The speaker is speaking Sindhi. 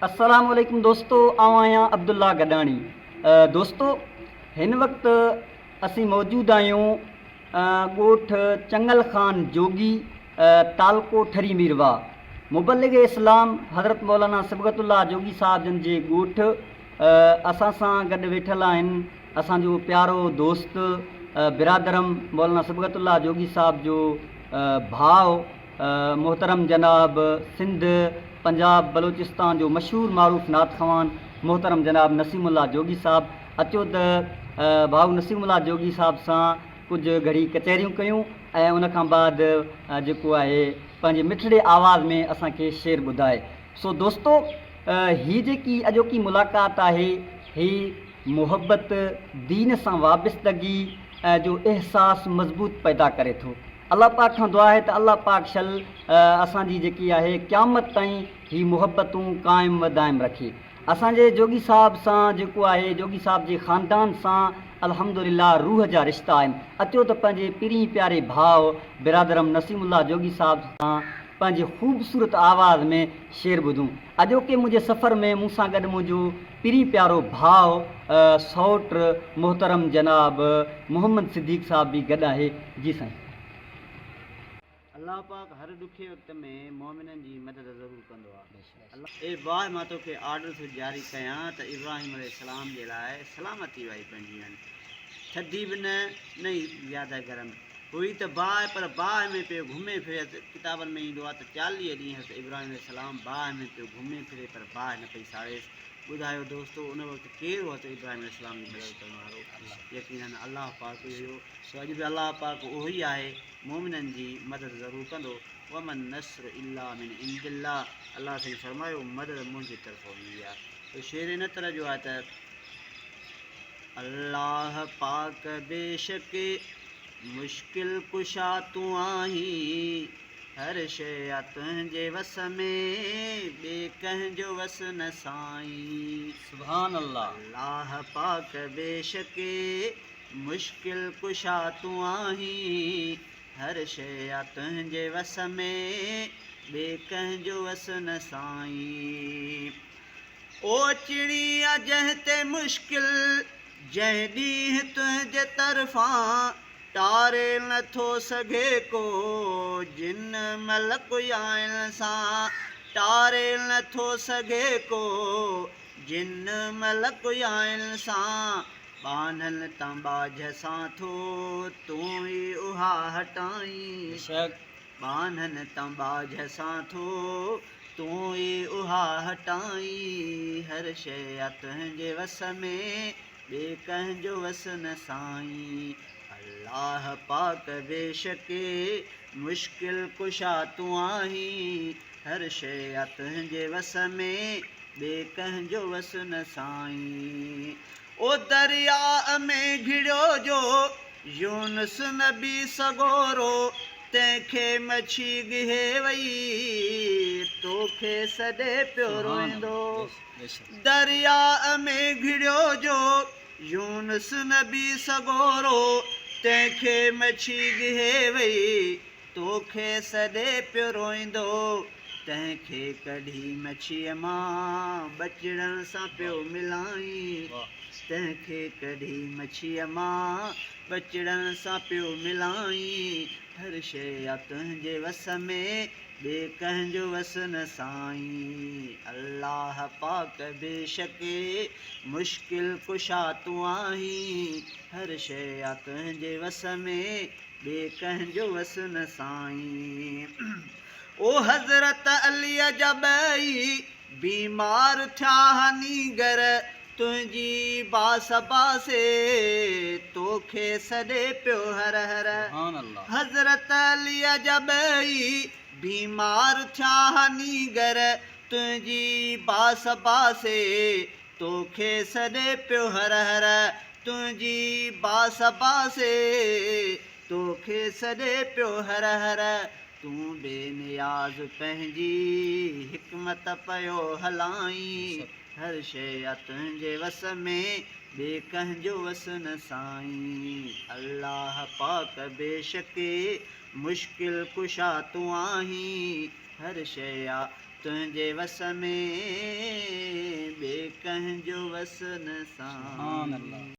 السلام عليڪم دوستو آئون آهيان عبدالله گڏاڻي دوستو هن وقت اسين موجود آهيون ڳوٺ چڱل خان جوڳي تعلقو ٺري ميرواهه مبلغ اسلام حضرت مولانا صبغت الله جوڳي صاحب جن جي ڳوٺ اسان سان گڏ ويٺل آهن اسان جو پيارو دوست برادرم مولانا صبغت الله جوڳي صاحب جو ڀاء محترم جناب سنڌ، پنجاب، بلوچستان جو مشهور معروف نعت خوان محترم جناب نسيم الله جوڳي صاحب اچو ته ڀائو نسيم الله جوڳي صاحب سان ڪجهه گهڙي ڪچهريون ڪيون ۽ ان کان بعد جيڪو آهي پنهنجي مٺڙي آواز ۾ اسان کي شعر ٻڌائي سو دوستو هي جيڪي اڄوڪي ملاقات آهي هي محبت دين سان وابستگي جو احساس مضبوط پيدا ڪري ٿو. الله پاڪ کان دعا آهي ته الله پاڪ شل اسان جي جيڪي آهي قيامت تائين هي محبتون قائم و دائم رکي. اسان جي جوڳي صاحب سان جيڪو آهي جوڳي صاحب جي خاندان سان الحمدلله روح جا رشتا آهن. اچو ته پنهنجي پرين پياري ڀاء برادرم نسيم الله جوڳي صاحب سان پنهنجي خوبصورت آواز ۾ شعر ٻڌون. اڄوڪي منهنجي سفر ۾ مون سان گڏ منهنجو پرين پيارو ڀاء سئوٽ محترم جناب محمد صديق صاحب به گڏ آهي. جي سائين. الله پاڪ هر ڏکي وقت ۾ مؤمنن جي مدد ضرور ڪندو آهي. اي باهه مان توکي آرڊر ٿو جاري ڪيان ته ابراهيم عليه السلام جي لاء سلامتي واري بڻجي وڃ. ٿڌي به نه، نه ئي زياده گرم. هئي ته باهه پر باهه ۾ پيو گهمي ڦري ڪتابن ۾ ايندو آهي ته 40 ڏينهن حضرت ابراهيم عليه السلام باهه ۾ پيو گهمي ڦري پر باهه نه پئي ساڙيس. ٻڌايو دوستو ان وقت ڪير هو حضرت ابراهيم عليه السلام جي مدد ڪرڻ وارو؟ يقيناً الله پاڪ ئي هيو. سو اڄ به الله پاڪ اهو ئي آهي مؤمنن جي مدد ضرور ڪندو. وما النصر الا من عند الله الله سائين فرمايو مدد منهنجي طرفون ايندي آهي. سو شعر ان طرح جو آهي ته. الله پاڪ بيشڪ مشڪل ڪشا تون آهين، هر شيء آ تنهنجي وس ۾، ٻئي ڪنهن جو وس نه سائين. سبحان الله. الله پاڪ بيشڪ مشڪل ڪشا تون آهين، هر شيء آ تنهنجي وس ۾، ٻئي ڪنهن جو وس نه سائين. اوچڻي آ جنهن تي مشڪل، جنهن ڏينهن تنهنجي طرفان، ٽاري نه ٿو سگهي ڪو جن ملڪ يا انسان، ٽاري نه ٿو سگهي ڪو جن ملڪ يا انسان، ٻانهن تان ٻاجهه سان ٿو تون ئي اها هٽائين. ٻانهن تان ٻاجهه سان ٿو تون ئي اها هٽائين. هر شيء آ تنهنجي وس ۾، ٻئي ڪنهن جو وس نه سائين. الله پاڪ بيشڪ مشڪل ڪشا تون آهين. هر شيء آ تنهنجي وس ۾، ٻئي ڪنهن جو وس نه سائين. او درياء ۾ گهڙيو جو يونس نبي سڳورو، تنهن کي مڇي ڳهي وئي، توکي سڏي پيو روئيندو. درياء ۾ گهڙيو جو يونس نبي سڳورو، تنهن کي مڇي ڳهي وئي، توکي سڏي پيو روئيندو، تنهن کي ڪڍي مڇيء مان ٻچڙن سان پيو ملائين، تنهن کي ڪڍي مڇيء مان ٻچڙن سان پيو ملائين، هر شيء آ تنهنجي وس ۾، ٻئي ڪنهن جو وس نه سائين. الله پاڪ بيشڪ مشڪل ڪشا تون آهين، هر شيء آ تنهنجي وس ۾، ٻئي ڪنهن جو وس نه سائين. او حضرت عليء جا ٻئي بيمار ٿيا ها نينگر تنهنجي باس باسي توکي سڏي پيو هر هر. حضرت عليء جا ٻئي بيمار ٿيا ها نينگر تنهنجي باس باسي توکي سڏي پيو هر هر تنهنجي باس باسي توکي سڏي پيو هر هر تون بي نياز پنهنجي حڪمت پيو هلائين هر شيء آ تنهنجي وس ۾ ٻي ڪنهن جو وس نه سائين الله پاڪ بيشڪ مشڪل ڪشا تون آهين هر شيء آ تنهنجي وس ۾. ڪنهن جو وس نه سبحان سائين. الله.